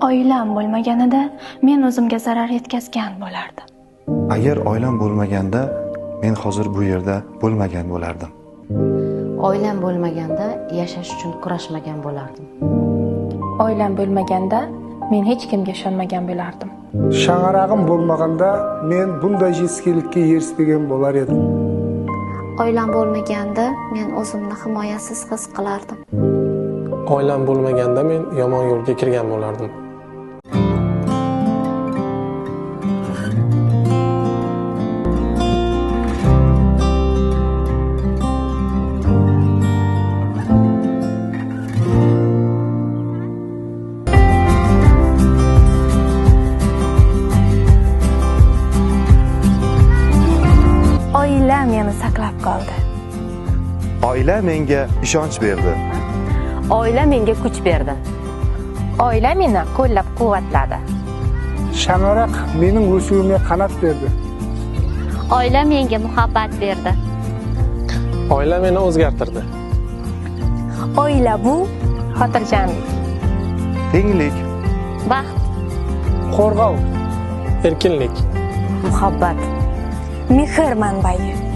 Oilam bo'lmaganida men o'zimga zarar yetkazgan bo'lardim. Agar oilam bo'lmaganda men hozir bu yerda bo'lmagan bo'lardim. Oilam bo'lmaganda yashash uchun kurashmagan bo'lardim. Oilam bo'lmaganda men hech kimga ishonmagan bo'lardim. Шаңырағым болмағанда мен бұндай жетістікке еріспеген болар едім. Oilam bo'lmaganda men o'zimni himoyasiz his qilardim. Oilam bo'lmaganda men yomon yo'lga kirgan bo'lardim. Oila meni saqlab qoldi. Oila menga ishonch berdi. Oila menga kuch berdi. Oila meni qo'llab-quvvatladi. Шаңырақ менің өсуіме қанат берді. Oila menga muhabbat berdi. Oila meni o'zgartirdi. Oila bu xotirjamlik, tenglik, baxt, Қорғау, erkinlik, muhabbat, mehr manbai.